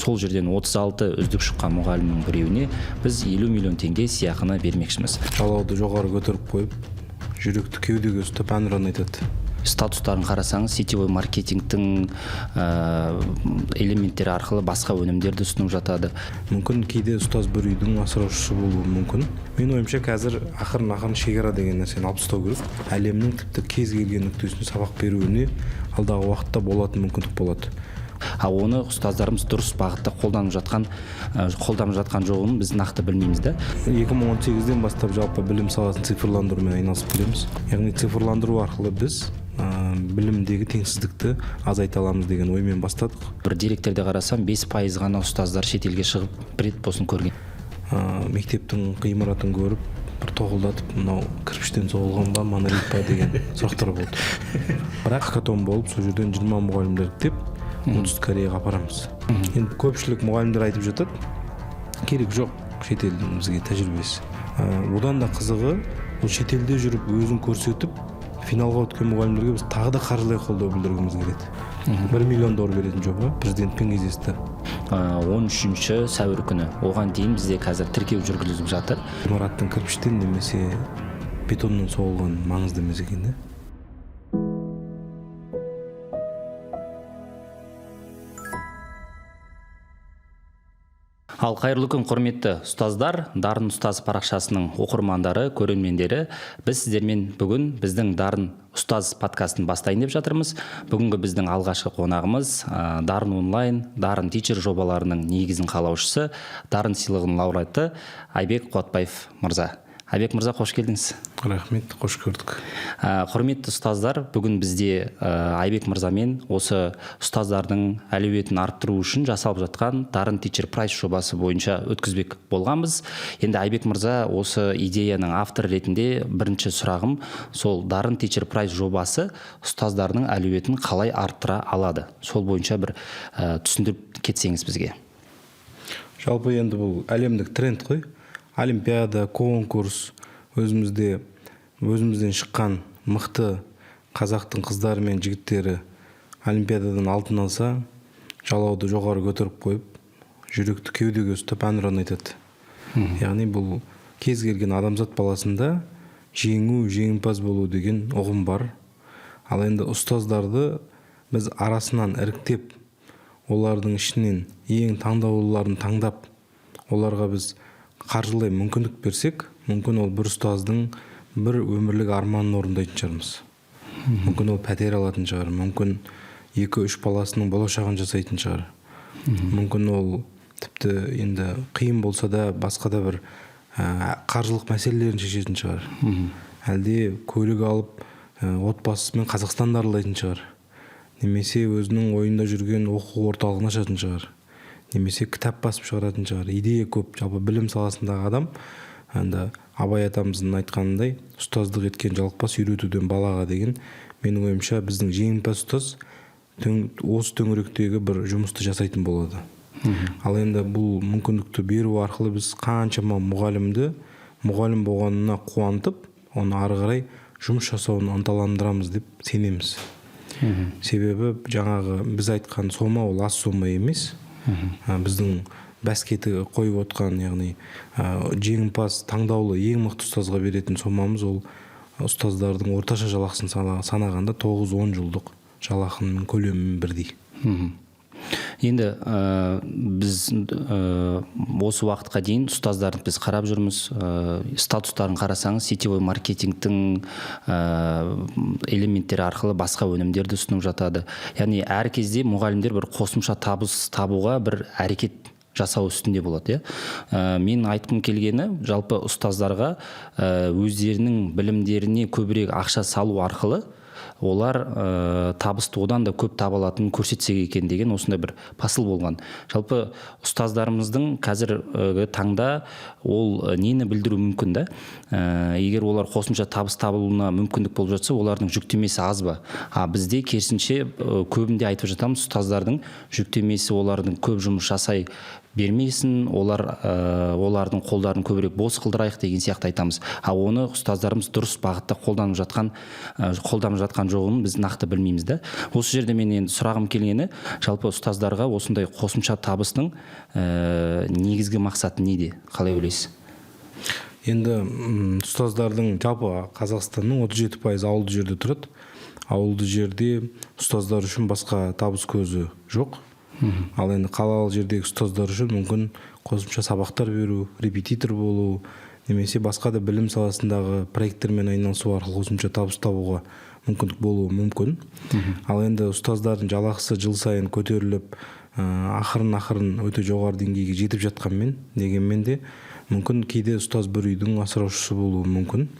Сол жерден 36 үздік шыққан мұғалімнің біреуіне біз 50 миллион теңге сыйақыны бермекшіміз. Жалауды жоғары көтеріп қойып, жүректі кеудеге ұстап әнұран айтады. Статустарын қарасаңыз, сетевой маркетингтің элементтері арқылы басқа өнімдерді ұсынып жатады. Мүмкін, кейде ұстаз бір үйдің асыраушысы болуы мүмкін. Менің ойымша, қазір ақырын-ақырын шекара деген нәрсені алып тастау керек. Әлемнің тіпті кез келген нүктесінде сабақ беруіне алдағы уақытта болатын мүмкіндік болады. А оны ұстаздарымыз дұрыс бағытта қолданып жатқан жоғын біз нақты білмейміз да. 2018-ден бастап жалпы білім саласын цифрландырумен айналысып келеміз. Яғни цифрландыру арқылы біз білімдегі теңсіздікті азайта аламыз деген оймен бастадық. Бір деректерде қарасам, 5% ғана ұстаздар шетелге шығып бір рет болсын көрген. Мектептің ғимаратын көріп, бір тоқылдатып, мынау кірпіштен соғылған ба, монолит па деген сұрақтар болды. Бірақ хакатон болып, сол жерден 20 мұғалімдер іріктеп, Оңтүстік Кореяға апарамыз. Енді көпшілік мұғалімдер айтып жатады, керек жоқ шетелдің бізге тәжірибесі. Одан да қызығы, ол шетелде жүріп өзін көрсетіп, финалға өткен мұғалімдерге біз тағы да қаржылай қолдау білдіргіміз келеді. 1 миллион доллар беретін жоба президентпен кездесті. 13 сәуір күні. Оған дейін бізде қазір тіркеу жүргізіліп жатыр. Ғимараттың кірпіштен немесе бетоннан соғылған маңызды емес екен да. Ал қайырлы күн, құрметті ұстаздар, Дарын ұстаз парақшасының оқырмандары, көрермендері. Біз сіздермен бүгін біздің Дарын ұстаз подкастын бастайын деп жатырмыз. Бүгінгі біздің алғашқы қонағымыз, Дарын онлайн, Дарын тичер жобаларының негізін қалаушысы, Дарын сыйлығының лауреаты Айбек Қуатбаев мырза. Айбек мырза, қош келдіңіз. Рахмет, қош көрдік. Құрметті ұстаздар, бүгін бізде Айбек мырзамен осы ұстаздардың әлеуетін арттыру үшін жасалып жатқан Дарын Teacher Prize жобасы бойынша өткізбек болғанбыз. Енді Айбек мырза, осы идеяның авторы ретінде бірінші сұрағым сол Дарын Teacher Prize жобасы ұстаздардың әлеуетін қалай арттыра алады? Сол бойынша бір түсіндіріп кетсеңіз бізге. Жалпы енді бұл әлемдік тренд қой. Олимпиада, конкурс, өзімізден шыққан мықты қазақтың қыздары мен жігіттері олимпиададан алтын алса, жалауды жоғары көтеріп қойып, жүректі кеудеге ұстап әнұран айтады. Яғни бұл кез келген адамзат баласында жеңу, жеңімпаз болу деген ұғым бар. Ал енді ұстаздарды біз арасынан іріктеп, олардың ішінен ең таңдаулыларын таңдап, оларға біз қаржылай мүмкіндік берсек, мүмкін ол бір ұстаздың бір өмірлік арманын орындайтын шығармыз. Мүмкін ол пәтер алатын шығар, мүмкін 2-3 баласының болашағын жасайтын шығар. Мүмкін ол тіпті енді қиын болса да басқа да бір қаржылық мәселелерін шешетін шығар. Әлде көлік алып, отбасысымен Қазақстанды аралайтын шығар. Немесе өзінің ойында жүрген оқу орталығын ашатын шығар. Немесе кітап басып шығаратын шығар. Идея көп. Жалпы білім саласындағы адам, енді Абай атамыздың айтқанындай, ұстаздық еткен жалықпас үйретуден балаға деген, менің ойымша біздің жеңімпаз ұстаз осы төңіректегі бір жұмысты жасайтын болады. Ал енді бұл мүмкіндікті беру арқылы біз қаншама мұғалімді мұғалім болғанына қуантып, оны ары қарай жұмыс жасауын ынталандырамыз деп сенеміз. Себебі жаңағы біз айтқан сома ол аз сома емес. Біздің бәскеті қойып отқан, яғни, жеңімпаз таңдаулы ең мықты ұстазға беретін сомамыз ол ұстаздардың орташа жалақысын санағанда тоғыз-он жылдық жалақының көлемімен бірдей. Енді біз осы уақытқа дейін ұстаздарды біз қарап жүрміз. Статустарын қарасаңыз, сетевой маркетингтің элементтері арқылы басқа өнімдерді ұсынып жатады. Яғни әр кезде мұғалімдер бір қосымша табыс табуға бір әрекет жасау үстінде болады, иә? Мен айтқым келгені, жалпы ұстаздарға өздерінің білімдеріне көбірек ақша салу арқылы олар табысты одан да көп таба алатынын көрсетсек екен деген осындай бір посыл болған. Жалпы ұстаздарымыздың қазіргі таңда ол нені білдіру мүмкін да? Егер олар қосымша табыс табуына мүмкіндік болып жатса, олардың жүктемесі аз ба? А бізде керісінше, көбінде айтып жатамыз, ұстаздардың жүктемесі олардың көп жұмыс жасай бермесін, олар олардың қолдарын көбірек бос қылдырайық деген сияқты айтамыз. А оны ұстаздарымыз дұрыс бағытта қолданып жатқан жоғын біз нақты білмейміз да. Осы жерде мен енді сұрағым келгені, жалпы ұстаздарға осындай қосымша табыстың негізгі мақсаты неде? Қалай ойлайсыз? Енді ұстаздардың жалпы Қазақстанның 37% ауылды жерде тұрады. Ауылды жерде ұстаздар үшін басқа табыс көзі жоқ. Ал енді қалалы жердегі ұстаздар үшін мүмкін қосымша сабақтар беру, репетитор болу, немесе басқа да білім саласындағы проекттермен айналысу арқылы қосымша табыс табуға мүмкіндік болуы мүмкін. Ал енді ұстаздардың жалақысы жыл сайын көтеріліп, ақырын-ақырын өте жоғары деңгейге жетіп жатқанмен, дегенмен де мүмкін кейде ұстаз бір үйдің асыраушысы болуы мүмкін.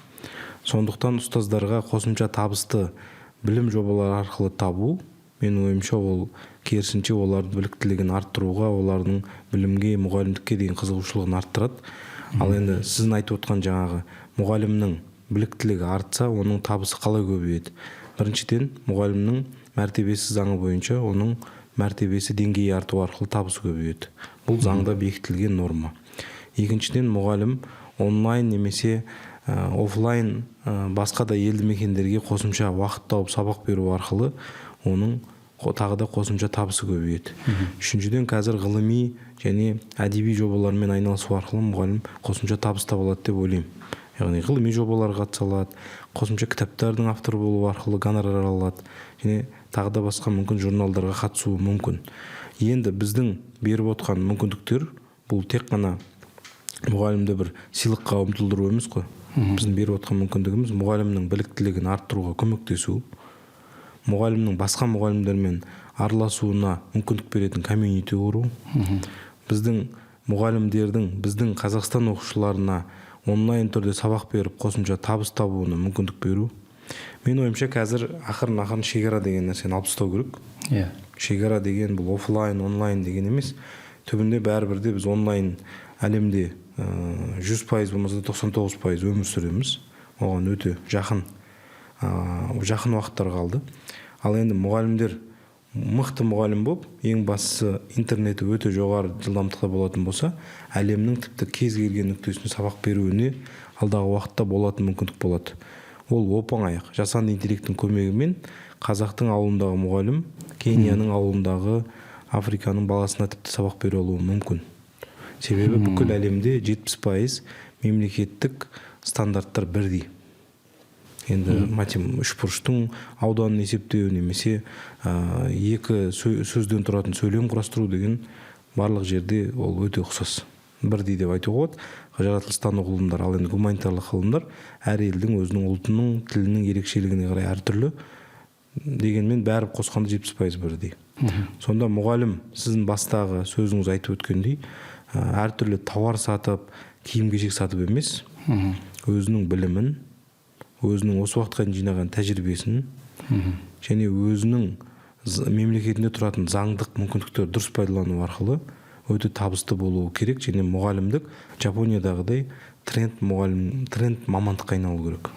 Сондықтан ұстаздарға қосымша табысты білім жобалары арқылы табу, менің ойымша, ол керісінше олардың біліктілігін арттыруға, олардың білімге, мұғалімдікке деген қызығушылығын арттырады. Ал енді сіздің айтып отқан жаңағы мұғалімнің біліктілігі артса, оның табысы қалай көбейеді? Біріншіден, мұғалімнің мәртебесі заңы бойынша оның мәртебесі деңгейі арту арқылы табысы көбейеді. Бұл заңда бекітілген норма. Екіншіден, мұғалім онлайн немесе офлайн басқа да елді мекендерге қосымша уақыт тауып сабақ беру арқылы оның тағы да қосымша табысы көбейеді. Үшіншіден, қазір ғылыми және әдеби жобалармен айналысу арқылы мұғалім қосымша табыс таба алады деп ойлаймын. Яғни ғылыми жобаларға қатыса алады, қосымша кітаптардың авторы болу арқылы гонорар алады және тағы да басқа мүмкін журналдарға қатысуы мүмкін. Енді біздің беріп отқан мүмкіндіктер бұл тек қана мұғалімді бір сыйлыққа ұмтылдыру емес қой. Біздің беріп отқан мүмкіндігіміз мұғалімнің біліктілігін арттыруға көмектесу, мұғалімнің басқа мұғалімдермен араласуына мүмкіндік беретін комьюнити құру, біздің мұғалімдердің біздің Қазақстан оқушыларына онлайн түрде сабақ беріп қосымша табыс табуына мүмкіндік беру. Мен ойымша, қазір ақырын-ақырын шекара деген нәрсені алып тастау керек. Иә. Шекара деген бұл офлайн, онлайн деген емес. Түбінде бәрібір де біз онлайн әлемде 100% болмаса да 99% өмір сүреміз. Оған өте жақын уақыттар қалды. Ал енді мұғалімдер мықты мұғалім болып, ең бастысы интернеті өте жоғары жылдамдықта болатын болса, әлемнің тіпті кез келген нүктесіне сабақ беруіне алдағы уақытта болатын мүмкіндік болады. Ол оп-оңай. Жасанды интеллекттің көмегімен қазақтың ауылындағы мұғалім Кенияның ауылындағы Африканың баласына тіпті сабақ бере алуы мүмкін. Себебі бүкіл әлемде 70% мемлекеттік стандарттар бірдей. Енді үшбұрыштың ауданын есептеу немесе екі сөзден тұратын сөйлем құрастыру деген барлық жерде ол өте ұқсас. Бірдей деп айтуға болады. Жаратылыстану ғылымдар, ал енді гуманитарлық ғылымдар әр елдің өзінің ұлтының, тілінің ерекшелігіне қарай әртүрлі. Дегенмен бәрі қосқанда 70% бірдей. Сонда мұғалім, сіздің бастағы сөзіңіз айтып өткендей, әртүрлі тауар сатып, киім-кешек сатып емес, өзінің білімін, өзінің осы уақытқа дейін жинаған тәжірибесін және өзінің мемлекетінде тұратын заңдық мүмкіндіктерді дұрыс пайдалану арқылы өте табысты болуы керек. Және мұғалімдік Жапониядағыдай тренд мұғалім, тренд мамандыққа айналу керек.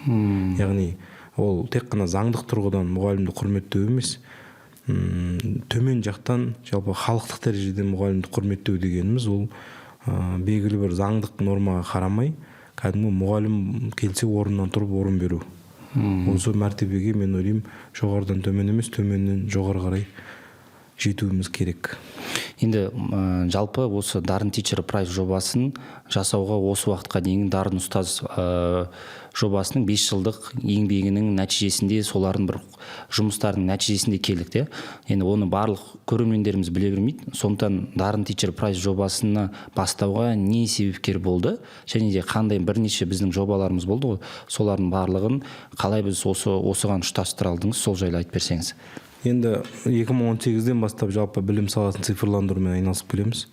Яғни ол тек қана заңдық тұрғыдан мұғалімді құрметтеу емес, төмен жақтан жалпы халықтық дәрежеде мұғалімді құрметтеу дегеніміз ол белгілі бір заңдық нормаға қарамай кәдімгі мұғалім келсе орнынан тұрып орын беру. Осы мәртебеге мен ойлаймын, жоғарыдан төмен емес, төменнен жоғары қарай жетуіміз керек. Енді жалпы осы Дарын Teacher Prize жобасын жасауға осы уақытқа дейін Дарын ұстаз жобасының 5 жылдық еңбегінің нәтижесінде, солардың бір жұмыстарының нәтижесінде келдік те. Енді оны барлық көрермендеріміз біле бермейді. Сондықтан Дарын Teacher Prize жобасына бастауға не себепкер болды және де қандай бірнеше біздің жобаларымыз болды ғой, солардың барлығын қалай біз осыған ұштастыра алдыңыз, сол жайлы айтып берсеңіз. Енді 2018-ден бастап жалпы білім саласын цифрландырумен айналысып келеміз.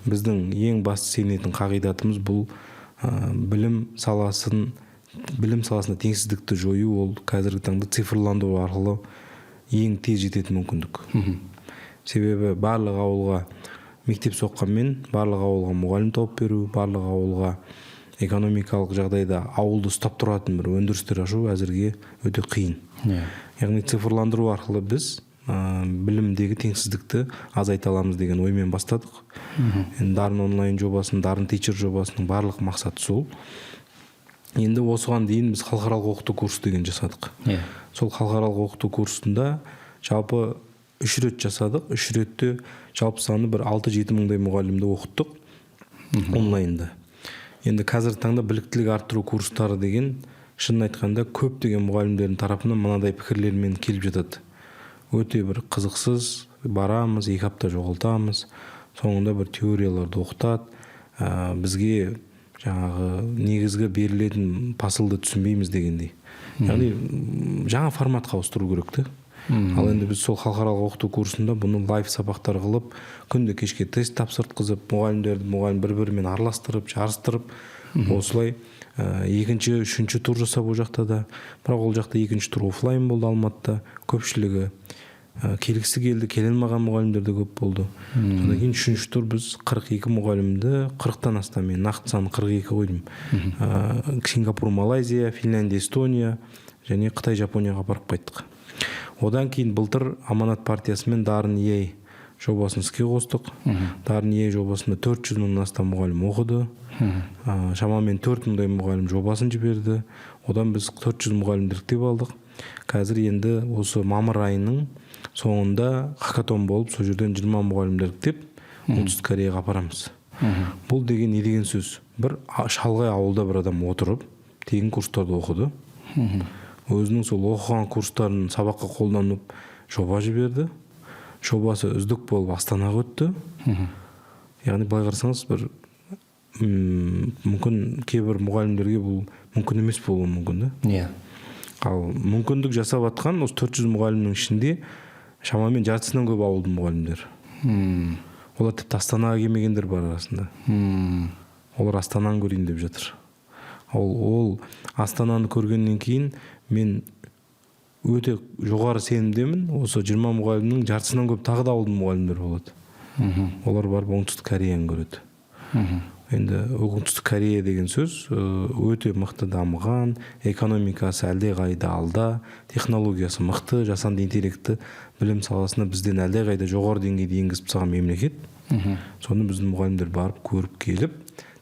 Біздің ең басты сенетін қағидатымыз бұл білім саласында теңсіздікті жою, ол қазіргі таңда цифрландыру арқылы ең тез жететін мүмкіндік. Себебі барлық ауылға мектеп соққанмен, барлық ауылға мұғалім тауып беру, барлық ауылға экономикалық жағдайда ауылды ұстап тұратын бір өндірістер ашу әзірге өте қиын. Яғни цифрландыру арқылы біз Білімдегі теңсіздікті азайта аламыз деген оймен бастадық. Енді Дарын онлайн жобасын, Дарын Teacher жобасының барлық мақсаты сол. Енді осыған дейін біз халықаралық оқыту курсы деген жасадық. Иә. Сол халықаралық оқыту курсында жалпы 3 рет жасадық. 3 ретте жалпы саны бір 6-7 мыңдай мұғалімді оқыттық онлайнда. Енді қазіргі таңда біліктілік арттыру курстары деген, шынын айтқанда, көптеген мұғалімдердің тарапынан мынадай пікірлермен келіп жатады: өте бір қызықсыз, барамыз, 2 апта жоғалтамыз, соңында бір теорияларды оқытады, бізге жаңағы негізгі берілетін посылды түсінбейміз дегендей. Яғни жаңа форматқа ауыстыру керек те. Ал енді біз сол халықаралық оқыту курсында бұны live сабақтар қылып, күнде кешке тест тапсыртқызып, мұғалімдерді мұғалім бір бірімен араластырып, жарыстырып, осылай екінші, үшінші тур жасап ол жақта да. Бірақ ол жақта екінші тур офлайн болды Алматыда. Көпшілігі келгісі келді, келе алмаған мұғалімдер де көп болды. Содан кейін үшінші тур біз 42 мұғалімді, 40-тан астам, мен нақты санын 42 қойдым. Сингапур, Малайзия, Финляндия, Эстония және Қытай, Жапонияға апарып қайттық. Одан кейін былтыр Аманат партиясымен Дарын EA жобасын іске қостық. Дарын EA жобасында 400 мыңнан астам мұғалім оқыды. Шамамен 4 мыңдай мұғалім жобасын жіберді. Одан біз 400 мұғалімді іріктеп алдық. Қазір енді осы мамыр айының соңында хакатон болып, сол жерден 20 мұғалімді іріктеп, Оңтүстік Кореяға апарамыз. Бұл деген не деген сөз? Бір шалғай ауылда бір адам отырып, тегін курстарды оқыды. Өзінің сол оқыған курстарын сабаққа қолданып, жоба жіберді. Жобасы үздік болып Астанаға өтті. Яғни былай қарасаңыз, бір мүмкін кейбір мұғалімдерге бұл мүмкін емес болуы мүмкін да. Иә. Ал мүмкіндік жасап жатқан осы 400 мұғалімнің ішінде шамамен жартысынан көп ауылдың мұғалімдері. Олар тіпті Астанаға келмегендер бар арасында. Олар Астананы көрейін деп жатыр. Ол Астананы көргеннен кейін мен өте жоғары сенімдемін, осы 20 мұғалімнің жартысынан көп тағы да ауылдың мұғалімдері болады. Олар барып Оңтүстік Кореяны көреді. Енді Оңтүстік Корея деген сөз өте мықты дамыған, экономикасы әлдеқайда алда, технологиясы мықты, жасанды интеллектті білім саласына бізден әлдеқайда жоғары деңгейде енгізіп тастаған мемлекет. Соны біздің мұғалімдер барып көріп келіп,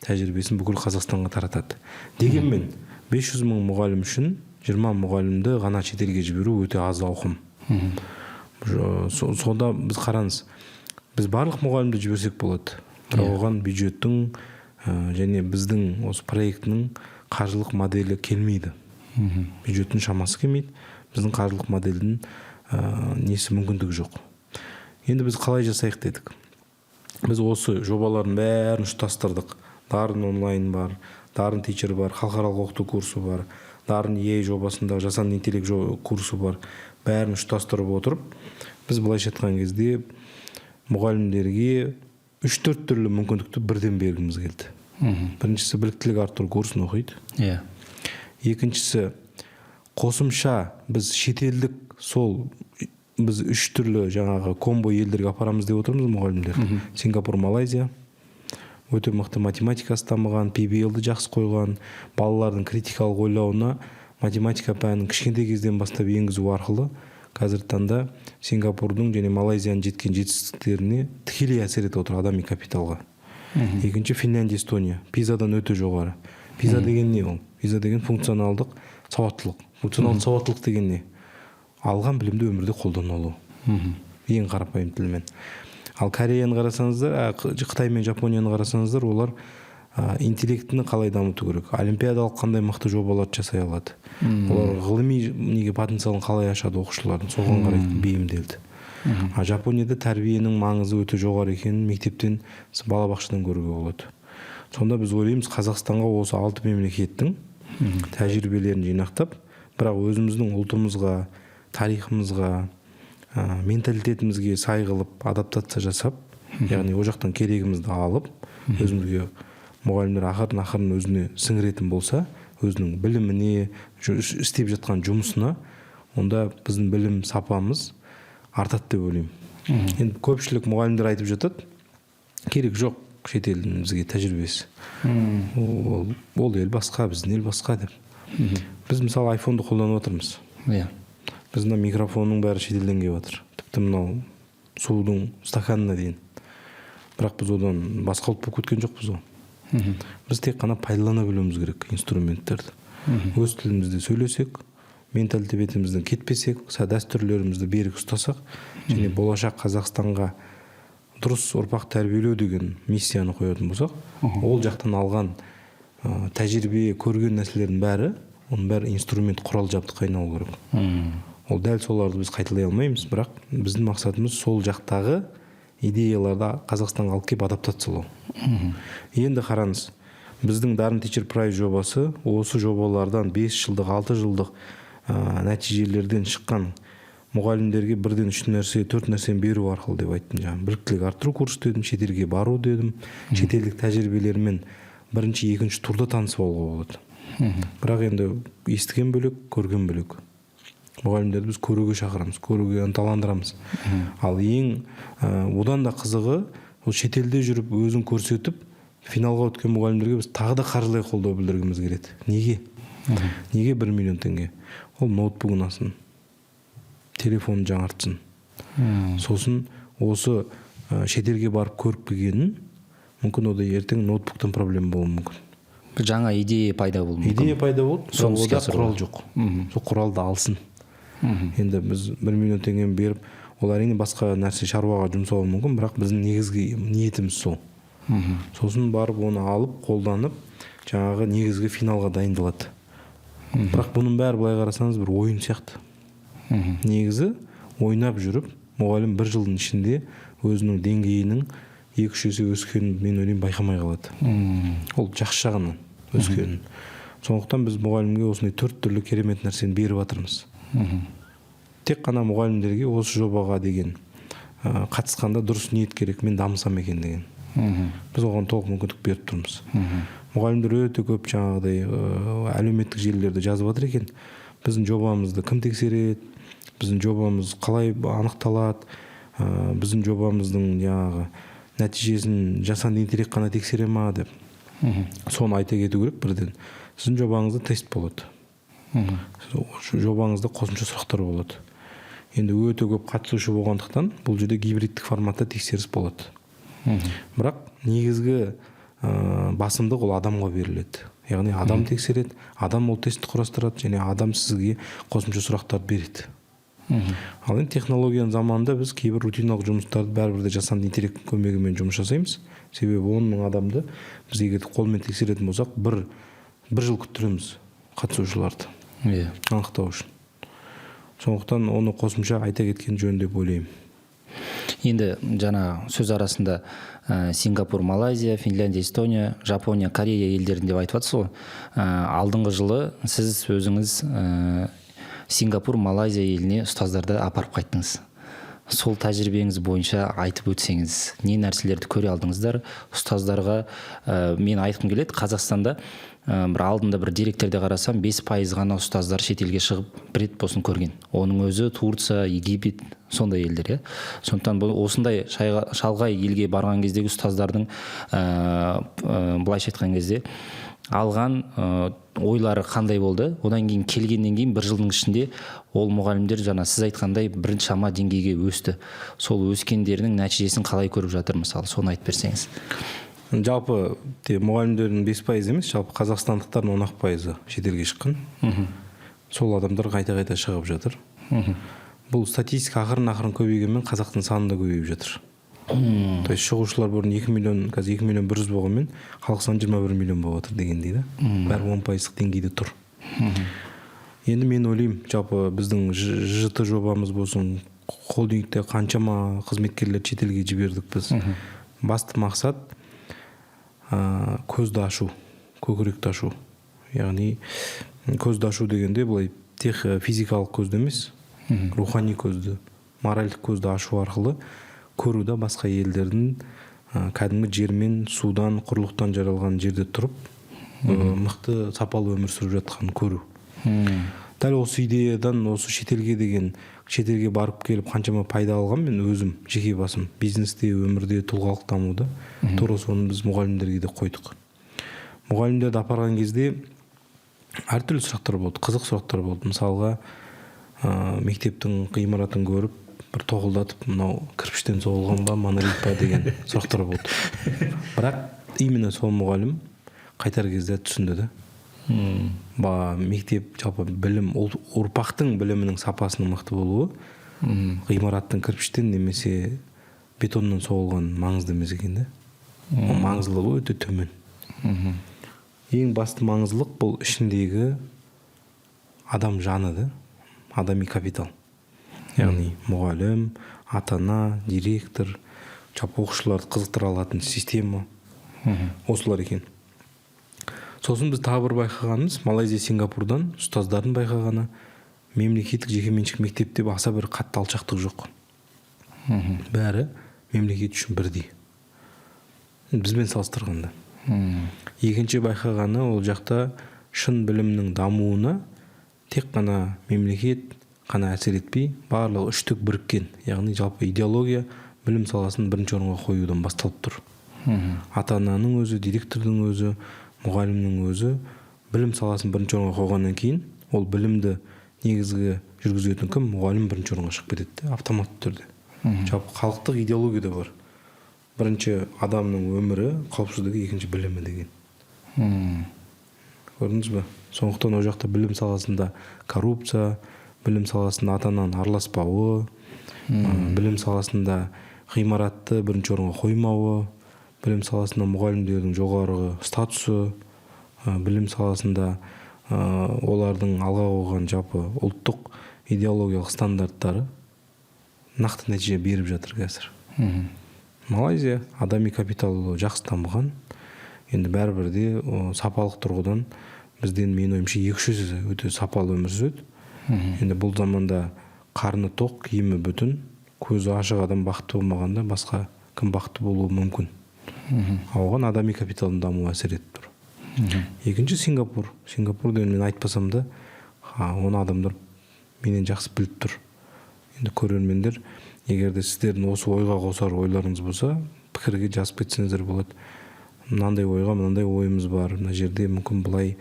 тәжірибесін бүкіл Қазақстанға таратады. Дегенмен 500 мың мұғалім үшін 20 мұғалімді ғана шетелге жіберу өте аз ауқым. Сонда біз қараңыз, біз барлық мұғалімді жіберсек болады. Бірақ оған бюджеттің және біздің осы проектінің қаржылық моделі келмейді. Бюджеттің шамасы келмейді, біздің қаржылық модельдің несі мүмкіндігі жоқ. Енді біз қалай жасайық дедік. Біз осы жобалардың бәрін ұштастырдық. Дарын онлайн бар, Дарын Teacher бар, халықаралық оқыту курсы бар, Дарын EA жобасындағы жасанды интеллект курсы бар. Бәрін ұштастырып отырып, біз былайша айтқан кезде мұғалімдерге 3-4 түрлі мүмкіндікті бірден бергіміз келді. Біріншісі біліктілік арттыру курсын оқиды. Иә. Екіншісі қосымша біз шетелдік сол біз 3 түрлі жаңағы комбо елдерге апарамыз деп отырмыз мұғалімдерді. Сингапур, Малайзия өте мықты математикасы дамыған, PBL-ді жақсы қойған, балалардың критикалық ойлауына математика пәнін кішкентай кезден бастап енгізу арқылы қазіргі таңда Сингапурдың және Малайзияның жеткен жетістіктеріне тікелей әсер етіп отыр адами капиталға. Екінші Финляндия, Эстония пизадан өте жоғары. Пиза деген не ол? Пиза деген функционалдық сауаттылық. Функционалдық сауаттылық деген не? Алған білімді өмірде қолдана алу. Ең қарапайым тілмен. Ал Кореяны қарасаңыздар, Қытай мен Жапонияны қарасаңыздар, олар интеллектіні қалай дамыту керек, олимпиадалық қандай мықты жобаларды жасай алады, олар ғылыми неге потенциалын қалай ашады оқушылардың, соған қарай бейімделді. А Жапонияда тәрбиенің маңызы өте жоғары екенін мектептен, балабақшадан көруге болады. Сонда біз ойлаймыз, Қазақстанға осы 6 мемлекеттің тәжірибелерін жинақтап, бірақ өзіміздің ұлтымызға, тарихымызға, менталитетімізге сай қылып адаптация жасап, яғни ол жақтан керегімізді алып, өзімізге мұғалімдер ақырын-ақырын өзіне сіңіретін болса, өзінің біліміне, істеп жатқан жұмысына, онда біздің білім сапамыз артады деп ойлаймын. Енді көпшілік мұғалімдер айтып жатады, керек жоқ шетелдің бізге тәжірибесі. Ол ел басқа, біздің ел басқа деп. Біз мысалы айфонды қолданып отырмыз. Иә. Біздің микрофонның бәрі шетелден келіп жатыр. Тіпті Тіпті мынау судың стаканына дейін. Бірақ біз одан басқа ұлт болып кеткен жоқпыз ғой. Біз тек қана пайдалана білуіміз керек инструменттерді. Өз тілімізде сөйлесек, менталитетімізден кетпесек, дәстүрлерімізді берік ұстасақ және болашақ Қазақстанға дұрыс ұрпақ тәрбиелеу деген миссияны қоятын болсақ, ол жақтан алған тәжірибе, көрген нәрселердің бәрі, оның бәрі инструмент, құрал жабдыққа айналу керек. Ол дәл соларды біз қайталай алмаймыз, бірақ біздің мақсатымыз сол жақтағы идеяларды Қазақстанға алып келіп адаптациялау. Енді қараңыз, біздің Дарын Teacher Prize жобасы осы жобалардан 5 жылдық, 6 жылдық нәтижелерден шыққан мұғалімдерге бірден үш нәрсе, төрт нәрсені беру арқылы деп айттым. Жаңағы біліктілік арттыру курсы дедім, шетелге бару дедім, шетелдік тәжірибелермен бірінші, екінші турда танысып алуға болады. Бірақ енді естіген бөлек, көрген бөлек. Мұғалімдерді біз көруге шақырамыз, көруге ынталандырамыз. Ал ең одан да қызығы, ол шетелде жүріп өзін көрсетіп финалға өткен мұғалімдерге біз тағы да қаржылай қолдау білдіргіміз келеді. Неге? Неге 1 миллион теңге? Ол ноутбугін алсын, телефонын жаңартсын. Сосын осы шетелге барып көріп келгенін, мүмкін ода ертең ноутбуктан проблема болуы мүмкін. Бір жаңа идея пайда болуы мүмкін. Идея пайда болды, соны бірақ іске ода асыру. Құрал жоқ. Сол құралды алсын. Енді біз 1 миллион теңгені беріп, ол әрине басқа нәрсе, шаруаға жұмсауы мүмкін, бірақ біздің негізгі ниетіміз сол. Сосын барып оны алып, қолданып, жаңағы негізгі финалға дайындалады. Бірақ бұның бәрі былай қарасаңыз бір ойын сияқты. Негізі ойнап жүріп мұғалім бір жылдың ішінде өзінің деңгейінің 2-3 есе өскенін, мен ойлаймын, байқамай қалады. Ол жақсы жағынан өскенін. Сондықтан біз мұғалімге осындай төрт түрлі керемет нәрсені беріп жатырмыз. Тек қана мұғалімдерге осы жобаға деген қатысқанда дұрыс ниет керек, мен дамысам екен деген. Біз оған толық мүмкіндік беріп тұрмыз. Мұғалімдер өте көп жаңағыдай әлеуметтік желілерде жазып жатыр екен: біздің жобамызды кім тексереді, біздің жобамыз қалай анықталады, біздің жобамыздың жаңағы нәтижесін жасанды интеллект қана тексере ма деп. Соны айта кету керек бірден: сіздің жобаңызда тест болады, жобаңызда қосымша сұрақтар болады. Енді өте көп қатысушы болғандықтан, бұл жерде гибридтік форматта тексеріс болады. Бірақ негізгі басымдық ол адамға беріледі, яғни адам тексереді, адам ол тестті құрастырады және адам сізге қосымша сұрақтарды береді. Ал енді технологияның заманында біз кейбір рутиналық жұмыстарды бәрібір де жасанды интеллекттің көмегімен жұмыс жасаймыз. Себебі 10 000 адамды біз егер қолмен тексеретін болсақ, бір жыл күттіреміз қатысушыларды анықтау үшін. Сондықтан оны қосымша айта кеткен жөн деп ойлаймын. Енді жаңа сөз арасында Сингапур, Малайзия, Финляндия, Эстония, Жапония, Корея елдерін деп айтып жатсыз ғой. Алдыңғы жылы сіз өзіңіз Сингапур, Малайзия еліне ұстаздарды апарып қайттыңыз. Сол тәжірибеңіз бойынша айтып өтсеңіз, не нәрселерді көре алдыңыздар ұстаздарға? Мен айтқым келеді, Қазақстанда бір алдында бір деректерде қарасам, 5% ғана ұстаздар шетелге шығып бір рет болсын көрген. Оның өзі Турция, Египет, сондай елдер, иә. Сондықтан бұл осындай шалғай елге барған кездегі ұстаздардың былайша айтқан кезде алған ойлары қандай болды? Одан кейін келгеннен кейін бір жылдың ішінде ол мұғалімдер жаңа сіз айтқандай біршама деңгейге өсті. Сол өскендерінің нәтижесін қалай көріп жатыр, мысалы, соны айтып берсеңіз. Жалпы те мұғалімдердің 5% емес, жалпы қазақстандықтардың 10 ақ пайызы шетелге шыққан. Сол адамдар қайта қайта шығып жатыр. Бұл статистика ақырын ақырын көбейгенмен, қазақтың саны да көбейіп жатыр. То есть шығушылар бұрын 2 миллион, қазір 2 миллион 100 болғанмен, халық саны 21 миллион болып жатыр дегендей да, бәрі 10 пайыздық деңгейде тұр. Енді мен ойлаймын, жалпы біздің ЖЖТ жобамыз болсын, холдингте қаншама қызметкерлерді шетелге жібердік біз. Басты мақсат көзді ашу, көкіректі ашу. Яғни көзді ашу дегенде былай тек физикалық көзді емес, рухани көзді, моральдық көзді ашу арқылы көру да, басқа елдердің кәдімгі жермен, судан, құрлықтан жаралған жерде тұрып, мықты, сапалы өмір сүріп жатқанын көру. Дәл осы идеядан, осы шетелге деген, шетелге барып келіп қаншама пайда алған мен өзім жеке басым бизнесте, өмірде, тұлғалық дамуда, тура соны біз мұғалімдерге де қойдық. Мұғалімдерді апарған кезде әртүрлі сұрақтар болды, қызық сұрақтар болды. Мысалға, мектептің ғимаратын көріп Бір тоқылдатып, мынау кірпіштен соғылған ба, монолит па деген сұрақтар болды. Бірақ именно сол мұғалім қайтар кезде түсінді да. Ба, мектеп, жалпы білім, ұрпақтың білімінің сапасының мықты болуы ғимараттың кірпіштен немесе бетоннан соғылған маңызды емес екен да. Ол маңыздылығы өте төмен. Ең басты маңыздылық бұл ішіндегі адам жаны да, адами капитал. Яғни мұғалім, ата ана, директор, жалпы оқушыларды қызықтыра алатын система осылар екен. Сосын біз тағы бір байқағанымыз, Малайзия, Сингапурдан ұстаздардың байқағаны, мемлекеттік, жекеменшік мектепте аса бір қатты алшақтық жоқ, бәрі мемлекет үшін бірдей бізбен салыстырғанда. Екінші байқағаны, ол жақта шын білімнің дамуына тек қана мемлекет қана әсер етпей, барлығы үштік біріккен, яғни жалпы идеология білім саласын бірінші орынға қоюдан басталып тұр. Ата ананың өзі, директордың өзі, мұғалімнің өзі білім саласын бірінші орынға қойғаннан кейін, ол білімді негізгі жүргізетін кім? Мұғалім бірінші орынға шығып кетеді де автоматты түрде. Жалпы халықтық идеология да бар: бірінші адамның өмірі, қауіпсіздігі, екінші білімі деген. Көрдіңіз бе? Сондықтан ол жақта білім саласында коррупция, білім саласында ата ананың араласпауы, білім саласында ғимаратты бірінші орынға қоймауы, білім саласында мұғалімдердің жоғарғы статусы, білім саласында олардың алға қойған жалпы ұлттық идеологиялық стандарттары нақты нәтиже беріп жатыр қазір. Малайзия адами капиталы жақсы дамыған. Енді бәрібір де сапалық тұрғыдан бізден, менің ойымша, 2-3 есе өте сапалы өмір сүреді. Енді бұл заманда қарны тоқ, киімі бүтін, көзі ашық адам бақытты болмағанда, басқа кім бақытты болуы мүмкін? А оған адами капиталдың дамуы әсер етіп тұр. Екінші Сингапур. Сингапурды енді мен айтпасам да, оны адамдар менен жақсы біліп тұр. Енді көрермендер, егер де сіздердің осы ойға қосар ойларыңыз болса, пікірге жазып кетсеңіздер болады: мынандай ойға мынандай ойымыз бар, мына жерде мүмкін былай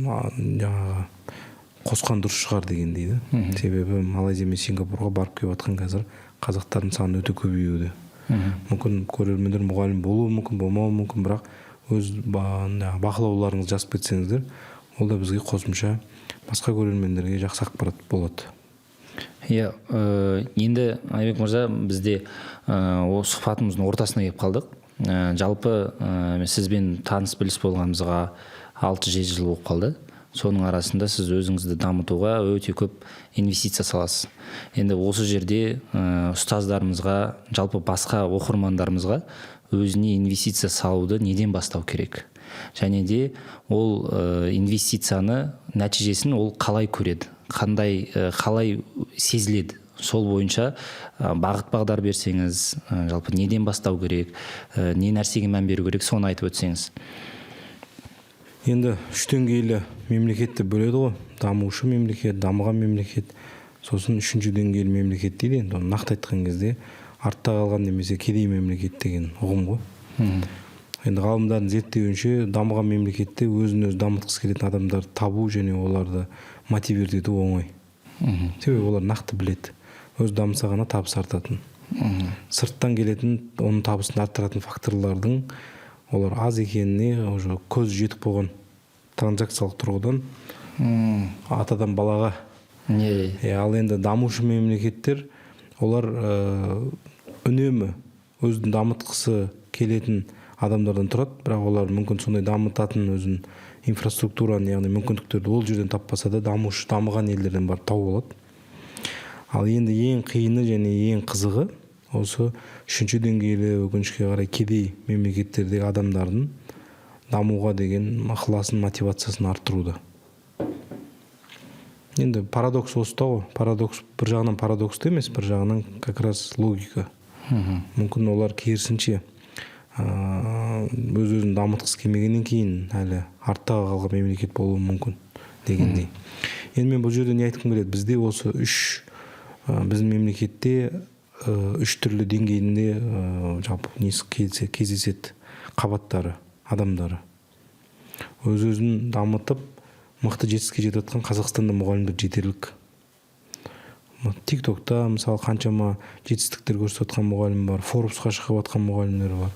жаңағы қосқан дұрыс шығар дегендей да. Себебі Малайзия мен Сингапурға барып келіп жатқан қазір қазақтардың саны өте көбеюде. Мүмкін көрермендер мұғалім болуы мүмкін, болмауы мүмкін, бірақ өз бақылауларыңызды жазып кетсеңіздер, ол да бізге қосымша, басқа көрермендерге жақсы ақпарат болады. Иә, енді, Айбек мырза, бізде осы сұхбатымыздың ортасына келіп қалдық. Жалпы сізбен таныс біліс болғанымызға 6-7 жыл болып қалды. Соның арасында сіз өзіңізді дамытуға өте көп инвестиция саласыз. Енді осы жерде ұстаздарымызға, жалпы басқа оқырмандарымызға өзіне инвестиция салуды неден бастау керек және де ол инвестицияны нәтижесін ол қалай көреді, қандай, қалай сезіледі, сол бойынша бағыт бағдар берсеңіз, жалпы неден бастау керек, не нәрсеге мән беру керек, соны айтып өтсеңіз. Енді үш деңгейлі мемлекет деп бөледі ғой: дамушы мемлекет, дамыған мемлекет, сосын үшінші деңгейлі мемлекет дейді. Енді оны нақты айтқан кезде, артта қалған немесе кедей мемлекет деген ұғым ғой. Енді ғалымдардың зерттеуінше, дамыған мемлекетте өзін өзі дамытқысы келетін адамдарды табу және оларды мотивировать ету оңай, себебі олар нақты біледі: өзі дамыса ғана табыс артатын. Сырттан келетін, оның табысын арттыратын факторлардың олар аз екеніне уже көз жетіп қойған транзакциялық тұрғыдан, атадан балаға. Не? Иә, ал енді дамушы мемлекеттер, олар үнемі өзін дамытқысы келетін адамдардан тұрады, бірақ олар мүмкін сондай дамытатын өзін инфраструктураны, яғни мүмкіндіктерді ол жерден таппаса да, дамушы, дамыған елдерден барып тауып алады. Ал енді ең қиыны және ең қызығы осы үшінші деңгейлі, өкінішке қарай, кедей мемлекеттердегі адамдардың дамуға деген ықыласын, мотивациясын арттыруда. Енді парадокс осыда ғой. Парадокс, бір жағынан парадоксты емес, бір жағынан как раз логика. Мүмкін олар керісінше өз өзін дамытқысы келмегеннен кейін әлі артта қалған мемлекет болуы мүмкін дегендей. Енді мен бұл жерде не айтқым келеді? Бізде осы үш, біздің мемлекетте үш түрлі деңгейінде жалпы несі кездеседі, қабаттары адамдары. Өз өзін дамытып, мықты жетістікке жетіп жатқан Қазақстанда мұғалімдер жетерлік. Тик-токта мысалы қаншама жетістіктер көрсетіп жатқан мұғалім бар, Форбсқа шығып жатқан мұғалімдер бар.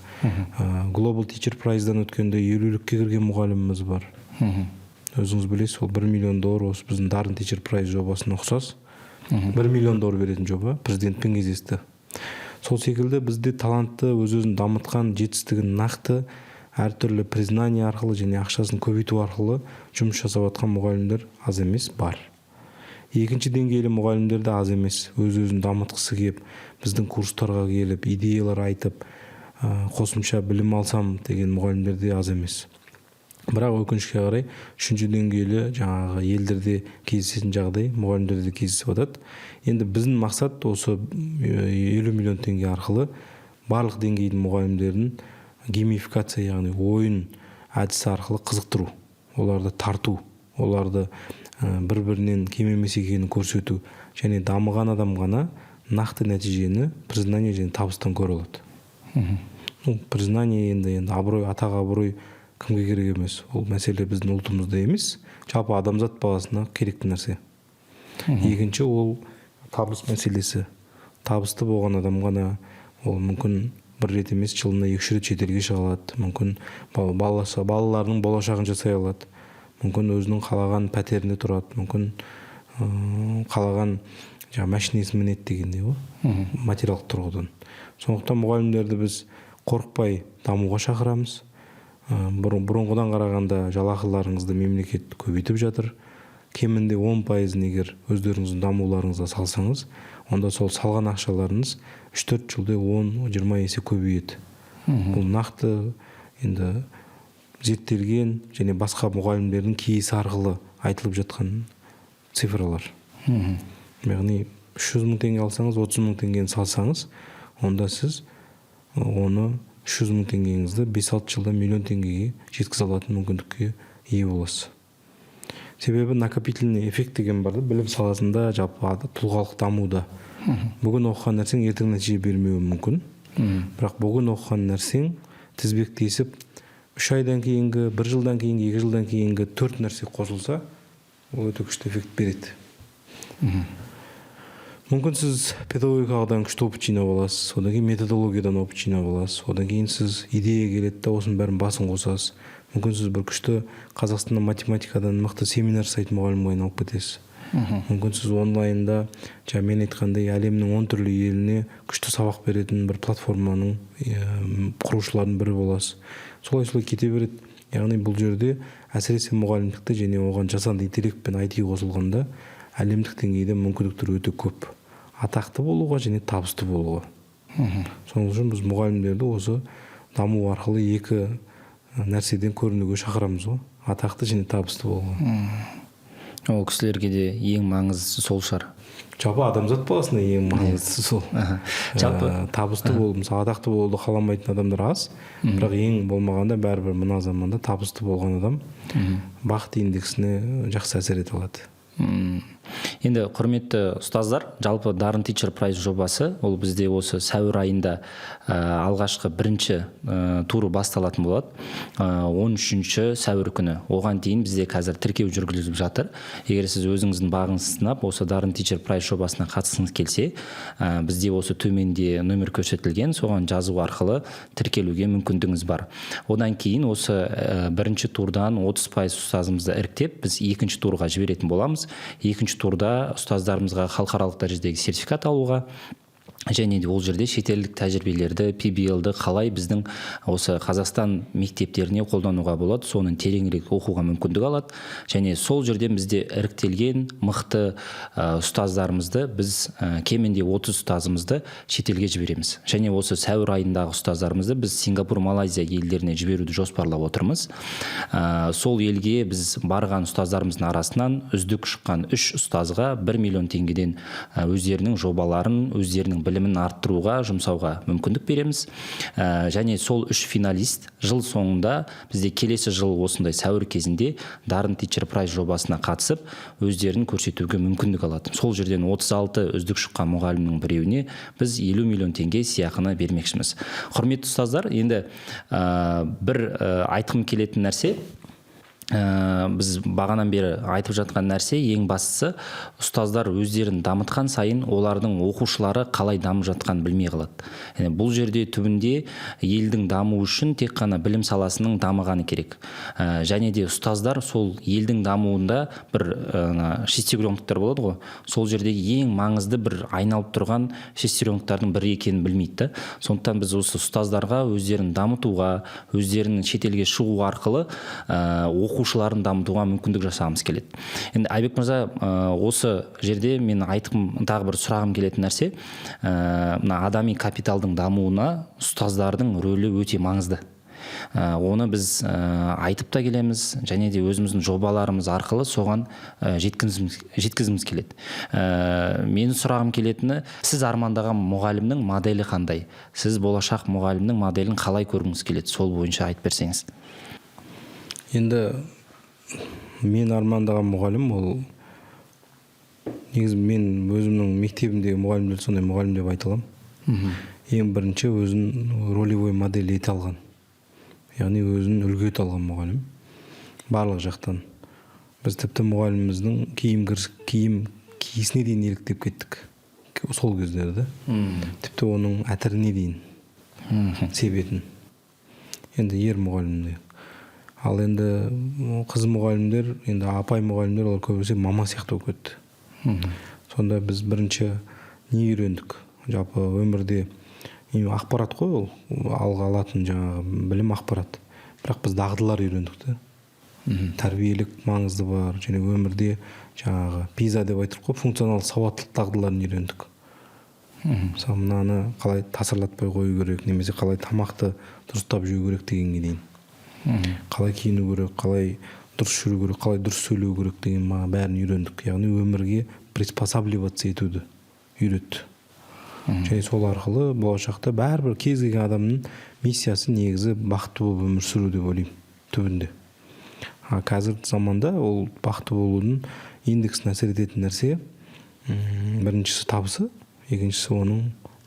Global Teacher Prize'дан өткенде 50-лікке кірген мұғаліміміз бар. Өзіңіз білесіз, ол $1 миллион, осы біздің Дарын Teacher Prize жобасына ұқсас $1 миллион беретін жоба, президентпен кездесті. Сол секілді бізде талантты, өз өзін дамытқан, жетістігін нақты әртүрлі признание арқылы және ақшасын көбейту арқылы жұмыс жасап жатқан мұғалімдер аз емес, бар. Екінші деңгейлі мұғалімдер де аз емес, өз өзін дамытқысы келіп, біздің курстарға келіп, идеялар айтып, қосымша білім алсам деген мұғалімдер де аз емес. Бірақ өкінішке қарай, үшінші деңгейлі, жаңағы елдерде кездесетін жағдай мұғалімдерде кездесіп жатады. Енді біздің мақсат осы 50 миллион теңге арқылы барлық деңгейдің мұғалімдерін геймификация, яғни ойын әдісі арқылы қызықтыру, оларды тарту, оларды бір бірінен кем емес екенін көрсету. Және дамыған адам ғана нақты нәтижені признание және табыстан көре алады. Ну, признание енді абырой, атақ, абырой кімге керек емес? Ол мәселе біздің ұлтымызда емес, жалпы адамзат баласына керекті нәрсе. Екінші, ол табыс мәселесі. Табысты болған адам ғана ол мүмкін бір рет емес, жылына екі үш рет шетелге шыға алады, мүмкін баласы, балаларының болашағын жасай алады, мүмкін өзінің қалаған пәтерінде тұрады, мүмкін қалаған жаңағы машинесін мінеді дегендей ғой, материалдық тұрғыдан. Сондықтан мұғалімдерді біз қорықпай дамуға шақырамыз. Бұрынғыдан қарағанда жалақыларыңызды мемлекет көбейтіп жатыр. Кемінде 10%-ын егер өздеріңіздің дамуларыңызға салсаңыз, онда сол салған ақшаларыңыз 3-4 жылда 10-20 есе көбейеді. Бұл нақты енді зерттелген және басқа мұғалімдердің кейсі арқылы айтылып жатқан цифралар. Яғни 300 000 теңге алсаңыз, 30 000 теңгені салсаңыз, онда сіз оны, 300 000 теңгеңізді 5-6 жылда миллион теңгеге жеткізе алатын мүмкіндікке ие боласыз. Себебі накопительный эффект деген бар да білім саласында, жалпы тұлғалық дамуда. Бүгін оқыған нәрсең ертең нәтиже бермеуі мүмкін, бірақ бүгін оқыған нәрсең тізбектесіп 3 айдан кейінгі, бір жылдан кейінгі, 2 жылдан кейінгі төрт нәрсе қосылса, ол өте күшті эффект береді. Мүмкін, сіз педагогикадан күшті опыт жинап аласыз, одан кейін методологиядан опыт жинап аласыз, одан кейін сіз идея келеді да, осының бәрін басын қосасыз. Мүмкін, сіз бір күшті Қазақстанда математикадан мықты семинар жасайтын мұғалімге айналып кетесіз. Мүмкін, сіз онлайнда жаңа мен айтқандай әлемнің 10 түрлі еліне күшті сабақ беретін бір платформаның құрушыларының бірі боласыз. Солай, солай кете береді. Яғни бұл жерде әсіресе мұғалімдікті және оған жасанды интеллект пен IT қосылғанда, әлемдік деңгейде мүмкіндіктер өте көп атақты болуға және табысты болуға. Сол үшін біз мұғалімдерді осы даму арқылы екі нәрседен көрінуге шақырамыз ғой: атақты және табысты болуға. Ол кісілерге де ең маңыздысы сол шығар. Жалпы адамзат баласына ең маңыздысы сол. Жалпы Табысты болу. Мысалы, атақты болуды қаламайтын адамдар аз, бірақ ең болмағанда бәрібір мына заманда табысты болған адам бақыт индексіне жақсы әсер ете алады. Енді, құрметті ұстаздар, жалпы Дарын Teacher Prize жобасы ол бізде осы сәуір айында алғашқы бірінші туры басталатын болады, 13 сәуір күні. Оған дейін бізде қазір тіркеу жүргізіліп жатыр. Егер сіз өзіңіздің бағыңызды сынап, осы Дарын Teacher Prize жобасына қатысқыңыз келсе, бізде осы төменде номер көрсетілген, соған жазу арқылы тіркелуге мүмкіндігіңіз бар. Одан кейін осы бірінші турдан 30% ұстазымызды іріктеп, біз екінші турға жіберетін боламыз. Екінші турда ұстаздарымызға халықаралық дәрежедегі сертификат алуға және де ол жерде шетелдік тәжірибелерді, PBL-ді қалай біздің осы Қазақстан мектептеріне қолдануға болады, соны тереңірек оқуға мүмкіндік алады. Және сол жерден бізде іріктелген мықты ұстаздарымызды біз кемінде 30 ұстазымызды шетелге жібереміз. Және осы сәуір айындағы ұстаздарымызды біз Сингапур, Малайзия елдеріне жіберуді жоспарлап отырмыз. Сол елге біз барған ұстаздарымыздың арасынан үздік шыққан үш ұстазға 1 миллион теңгеден өздерінің жобаларын, өздерінің білімін арттыруға жұмсауға мүмкіндік береміз. Және сол үш финалист жыл соңында бізде келесі жыл осындай сәуір кезінде Дарын Teacher Prize жобасына қатысып, өздерін көрсетуге мүмкіндік алады. Сол жерден 36 үздік шыққан мұғалімнің біреуіне біз 50 миллион теңге сыйақыны бермекшіміз. Құрметті ұстаздар, енді бір айтқым келетін нәрсе. Біз бағанан бері айтып жатқан нәрсе, ең бастысы, ұстаздар өздерін дамытқан сайын олардың оқушылары қалай дамып жатқанын білмей қалады. Яғни бұл жерде түбінде елдің дамуы үшін тек қана білім саласының дамығаны керек. Және де ұстаздар сол елдің дамуында бір шестеренкалар болады ғой, сол жердегі ең маңызды бір айналып тұрған шестеренкалардың бірі екенін білмейді да. Сондықтан біз осы ұстаздарға өздерін дамытуға, өздерінің шетелге шығу арқылы оқушыларын дамытуға мүмкіндік жасағымыз келеді. Енді, Айбек мырза, осы жерде мен айтқым, тағы бір сұрағым келетін нәрсе, мына адами капиталдың дамуына ұстаздардың рөлі өте маңызды. Оны біз айтып та келеміз және де өзіміздің жобаларымыз арқылы соған жеткізгіміз келеді. Менің сұрағым келетіні, сіз армандаған мұғалімнің моделі қандай? Сіз болашақ мұғалімнің моделін қалай көргіңіз келеді? Сол бойынша айтып берсеңіз. Енді мен армандаған мұғалім ол негізі мен өзімнің мектебімдегі мұғалімдер сондай мұғалім деп айта аламын. Ең бірінші өзін ролевой модель ете алған, яғни өзін үлгі ете алған мұғалім барлық жақтан. Біз тіпті мұғаліміміздің киім киісіне дейін еліктеп кеттік сол кездерде. Тіпті оның әтіріне дейін себетін. Енді ер мұғалімде. Ал енді қыз мұғалімдер, енді апай мұғалімдер, олар көбінесе мама сияқты болып кетті. Сонда біз бірінші не үйрендік? Жалпы өмірде ақпарат қой ол, алға алатын жаңағы білім, ақпарат. Бірақ біз дағдылар үйрендік та. Тәрбиелік маңызды бар және өмірде жаңағы ПИЗА деп айтып қой, функционалды сауаттылық дағдыларын үйрендік. Мысалы, мынаны қалай тасырлатпай қою керек, немесе қалай тамақты дұрыстап жеу керек дегенге дейін. Қалай киіну керек, қалай дұрыс жүру керек, қалай дұрыс сөйлеу керек деген бәрін үйрендік. Яғни өмірге приспосабливаться етуді үйретті. Және сол арқылы болашақта бәрібір кез келген адамның миссиясы негізі бақытты болып өмір сүру деп ойлаймын түбінде. А қазіргі заманда ол бақытты болудың индексін әсер ететін нәрсе, біріншісі табысы, екіншісі оның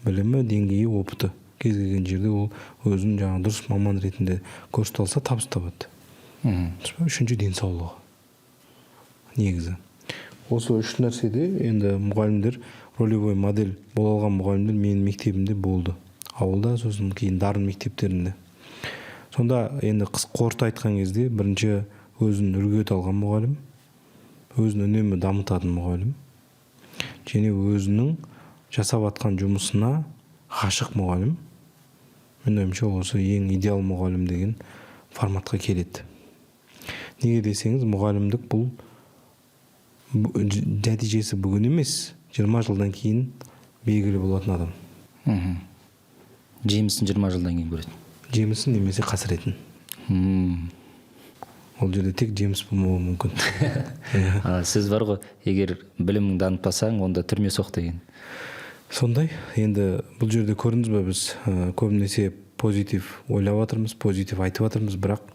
білімі, деңгейі, опыты. Кез келген жерде ол өзін жаңағы дұрыс маман ретінде көрсете алса, табыс табады. Дұрыс па? Үшінші денсаулығы. Негізі осы үш нәрседе енді мұғалімдер, ролевой модель бола алған мұғалімдер менің мектебімде болды, ауылда, сосын кейін Дарын мектептерінде. Сонда енді қорыта айтқан кезде, бірінші өзін үлгі ете алған мұғалім, өзін үнемі дамытатын мұғалім және өзінің жасап жатқан жұмысына ғашық мұғалім. Менің ойымша, осы ең идеал мұғалім деген форматқа келеді. Неге десеңіз, мұғалімдік бұл нәтижесі бүгін емес, 20 жылдан кейін белгілі болатын адам. Жемісін 20 жылдан кейін көреді. Жемісін немесе қасіретін. Ол жерде тек жеміс болмауы мүмкін. Сіз бар ғой, егер біліміңді дамытпасаң, онда түрме соқ деген. Сондай. Енді бұл жерде көрдіңіз бе, біз көбінесе позитив ойлап жатырмыз, позитив айтып жатырмыз, бірақ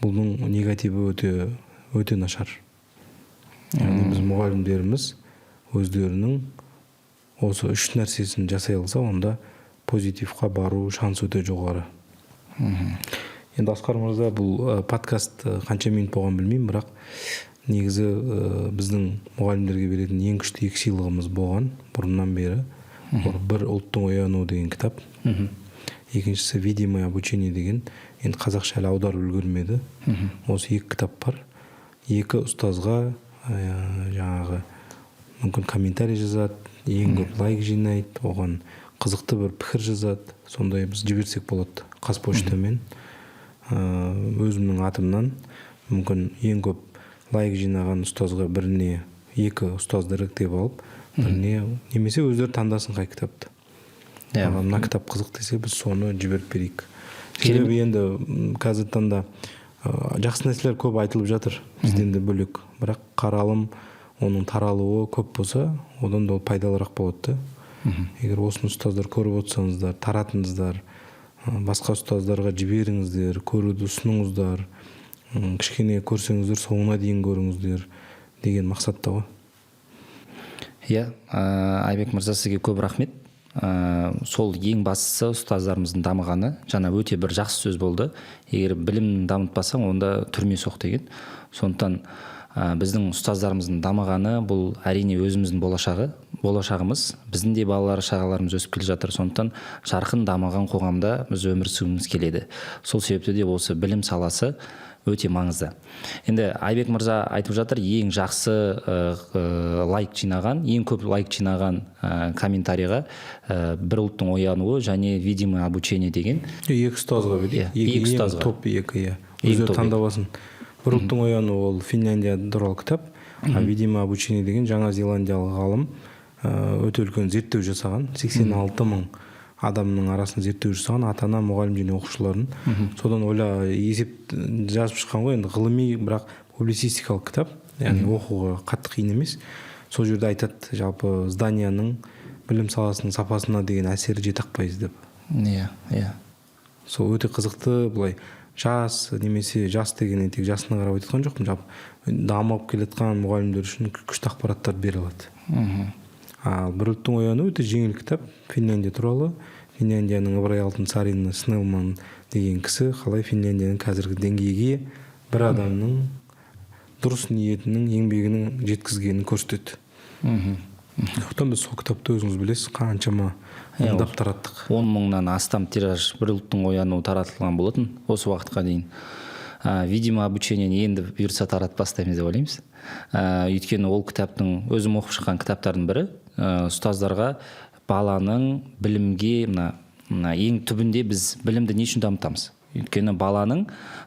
бұның негативі өте, өте нашар. Яғни біз мұғалімдеріміз өздерінің осы үш нәрсесін жасай алса, онда позитивқа бару шансы өте жоғары. Енді, Асқар мырза, бұл подкаст қанша минут болғанын білмеймін, бірақ негізі біздің мұғалімдерге беретін ең күшті екі сыйлығымыз болған бұрыннан бері. Ол бір «Ұлттың оянуы» деген кітап, екіншісі «Видимое обучение» деген, енді қазақша әлі аударып үлгермеді. Осы екі кітап бар. Екі ұстазға жаңағы мүмкін комментарий жазады, ең көп лайк жинайды, оған қызықты бір пікір жазады, сондай біз жіберсек болады Қазпоштамен. Өзімнің атымнан мүмкін ең көп лайк жинаған ұстазға біріне, екі ұстазды іріктеп алып, біріне немесе өздері таңдасын қай кітапты. Маған мына кітап қызық десе, біз соны жіберіп берейік. Себебі енді қазіргі таңда жақсы нәрселер көп айтылып жатыр бізден де бөлек, бірақ қаралым, оның таралуы көп болса, одан да ол пайдалырақ болады да. Егер осыны ұстаздар көріп отырсаңыздар, таратыңыздар, басқа ұстаздарға жіберіңіздер, көруді ұсыныңыздар, кішкене көрсеңіздер, соңына дейін көріңіздер деген мақсатта ғой. Иә, Айбек мырза, сізге көп рахмет. Сол ең бастысы ұстаздарымыздың дамығаны. Жаңа өте бір жақсы сөз болды: егер білім дамытпасаң, онда түрме соқ деген. Сондықтан біздің ұстаздарымыздың дамығаны, бұл, әрине, өзіміздің болашағымыз. Біздің де балалар шағаларымыз өсіп келе жатыр. Сондықтан жарқын дамыған қоғамда біз өмір сүргіміз келеді. Сол себепті де осы білім саласы өте маңызды. Енді Айбек мырза айтып жатыр, ең жақсы лайк жинаған, ең көп лайк жинаған комментарийға «Бір ұлттың оянуы» және «Видимое обучение» деген. Екі ұстазға берейік. Иә, екі ең ұстазға. Топ екі, иә. Ең Өздері топ. таңдап алсын. «Бір ұлттың оянуы» — ол Финляндия туралы кітап, а «Видимое обучение» деген жаңа зеландиялық ғалым өте үлкен зерттеу жасаған, 86 мың адамның арасында зерттеу жасаған, ата ана, мұғалім және оқушылардың. Содан ойла есеп жазып шыққан ғой. Енді ғылыми, бірақ публицистикалық кітап, яғни оқуға қатты қиын емес. Сол жерде айтады, жалпы зданияның білім саласының сапасына деген әсері 7-ақ пайыз деп. иә иә Сол өте қызықты. Былай жас немесе жас дегеннен тек жасына қарап айтып жатқан жоқпын, жалпы дамып келе жатқан мұғалімдер үшін күшті ақпараттар бере алады. Ал «Бір ұлттың оянуы» өте жеңіл кітап, Финляндия туралы. Финляндияның Ыбырай Алтынсарин, Снелман деген кісі қалай Финляндияның қазіргі деңгейге бір адамның дұрыс ниетінің, еңбегінің жеткізгенін көрсетеді. Сондықтан біз сол кітапты, өзіңіз білесіз, қаншама мыңдап тараттық. 10 мыңнан астам тираж «Бір ұлттың оянуы» таратылған болатын осы уақытқа дейін. «Видимо обучение» енді бұйыртса таратып бастаймыз деп ойлаймыз. Өйткені ол кітаптың, өзім оқып шыққан кітаптардың бірі. Ұстаздарға баланың білімге, мына ең түбінде біз білімді не үшін дамытамыз? Өйткені баланың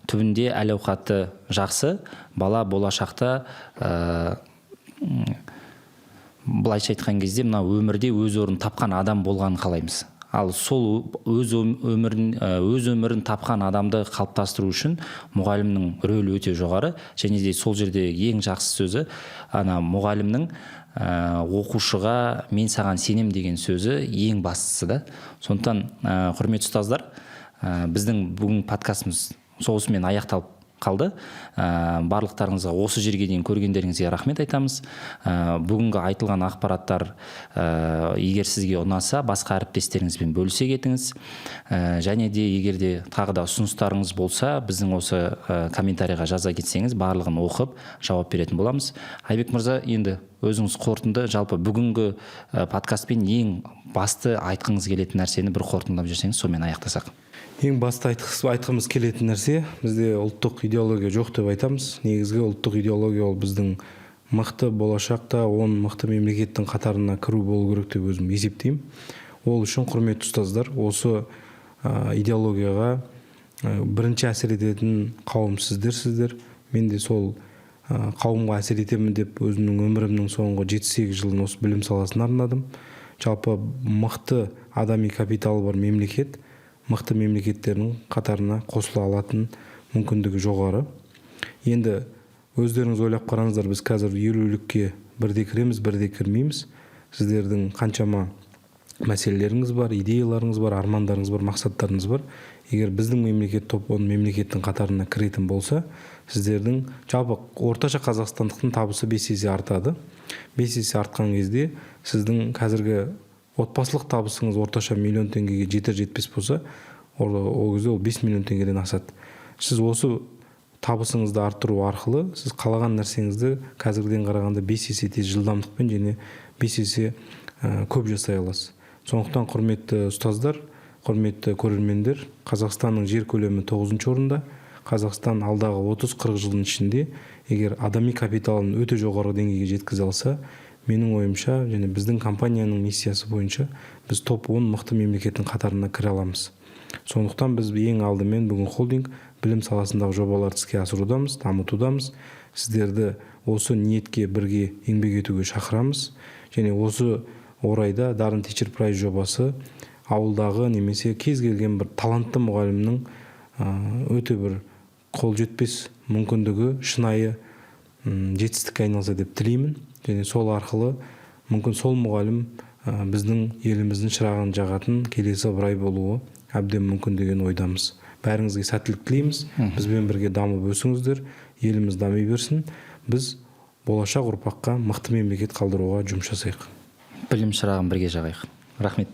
түбінде әл ауқаты жақсы бала болашақта, былайша айтқан кезде, мына өмірде өз орнын тапқан адам болғанын қалаймыз. Ал сол өз өмірін тапқан адамды қалыптастыру үшін мұғалімнің рөлі өте жоғары. Және де сол жерде ең жақсы сөзі ана мұғалімнің оқушыға «Мен саған сенем» деген сөзі ең бастысы да. Сондықтан, құрметті ұстаздар, біздің бүгінгі подкастымыз осымен аяқталып қалды. Барлықтарыңызға осы жерге дейін көргендеріңізге рахмет айтамыз. Бүгінгі айтылған ақпараттар егер сізге ұнаса, басқа әріптестеріңізбен бөлісе кетіңіз. Және де егер де тағы да ұсыныстарыңыз болса, біздің осы комментарийға жаза кетсеңіз, барлығын оқып жауап беретін боламыз. Айбек мырза, енді өзіңіз қорытынды, жалпы бүгінгі подкастпен ең басты айтқыңыз келетін нәрсені бір қорытындылап жіберсеңіз, сонымен аяқтасақ. Ең басты айтқымыз келетін нәрсе: бізде ұлттық идеология жоқ деп айтамыз. Негізгі ұлттық идеология — ол біздің мықты, болашақта 10 мықты мемлекеттің қатарына кіру болу керек деп өзім есептеймін. Ол үшін, құрметті ұстаздар, осы идеологияға бірінші әсер ететін қауым сіздерсіздер. Мен де сол қауымға әсер етемін деп өзімнің өмірімнің соңғы 7-8 жылын осы білім саласына арнадым. Жалпы мықты адами капиталы бар мемлекет мықты мемлекеттердің қатарына қосыла алатын мүмкіндігі жоғары. Енді өздеріңіз ойлап қараңыздар, біз қазір елулікке бірде кіреміз, бірде кірмейміз. Сіздердің қаншама мәселелеріңіз бар, идеяларыңыз бар, армандарыңыз бар, мақсаттарыңыз бар. Егер біздің мемлекет топ 10 мемлекеттің қатарына кіретін болса, сіздердің, жалпы орташа қазақстандықтың табысы 5 есе артады. 5 есе артқан кезде сіздің қазіргі отбасылық табысыңыз орташа миллион теңгеге жетер жетпес болса, ол кезде ол 5 миллион теңгеден асады. Сіз осы табысыңызды арттыру арқылы сіз қалаған нәрсеңізді қазіргіден қарағанда 5 есе тез жылдамдықпен және 5 есе көп жасай аласыз. Сондықтан, құрметті ұстаздар, құрметті көрермендер, Қазақстанның жер көлемі тоғызыншы орында. Қазақстан алдағы 30-40 жылдың ішінде егер адами капиталын өте жоғары деңгейге жеткізе алса, менің ойымша және біздің компанияның миссиясы бойынша, біз топ 10 мықты мемлекеттің қатарына кіре аламыз. Сондықтан біз ең алдымен бүгін холдинг білім саласындағы жобаларды іске асырудамыз, дамытудамыз. Сіздерді осы ниетке бірге еңбек етуге шақырамыз. Және осы орайда «Дарын Teacher Prize» жобасы ауылдағы немесе кез келген бір талантты мұғалімнің өте бір қол жетпес мүмкіндігі шынайы жетістікке айналса деп тілеймін. Және сол арқылы мүмкін сол мұғалім біздің еліміздің шырағын жағатын келесі Ыбырай болуы әбден мүмкін деген ойдамыз. Бәріңізге сәттілік тілейміз. Бізбен бірге дамып өсіңіздер, еліміз дами берсін. Біз болашақ ұрпаққа мықты мемлекет қалдыруға жұмыс жасайық. Білім шырағын бірге жағайық. Рахмет.